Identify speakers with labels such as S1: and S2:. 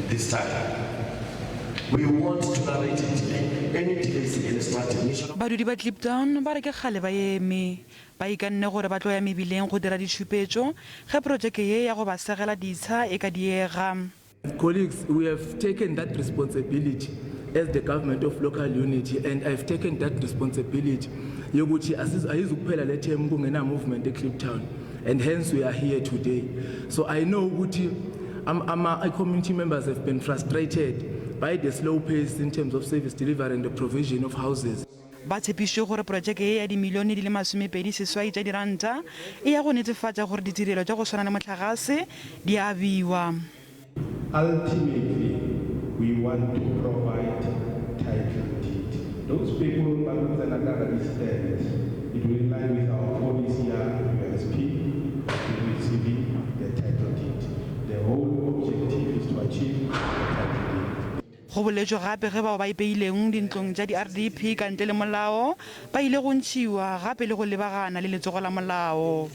S1: This time we won't tolerate delay, any delays in starting.
S2: Badudi ba Kliptown ba re ke kgale ba eme. Ba ikanne gore ba tlo ya mebileng go dira ditšhupetšo ge projeke ye ya go ba segela ditsha e ka diega.
S3: Colleagues, we have taken that responsibility as the government of local unity and I've taken that responsibility yokuthi ayizukuphela le term kungena movement eCliptown and hence we are here today. So I know ukuthi ama community members have been frustrated by the slow pace in terms of service delivery and the provision of houses.
S2: Ba tshepišitšwe gore protšeke ye ya dimilione di le 28 tša diranta e ya go netefatša gore ditirelo tša go swana le mohlagase di a abiwa.
S4: Ultimately we want to provide title deed. Those people ba tlo tsena ka gare di-stand, it will line with our policy ya USP to receiving the title deed. The whole objective is to achieve the title deed.
S2: Go boletšwe gape ge bao ba ipeileng dintlong tša di-RDP ka ntle le molao ba ile go ntšhiwa gape le go lebagana le letsogo la molao.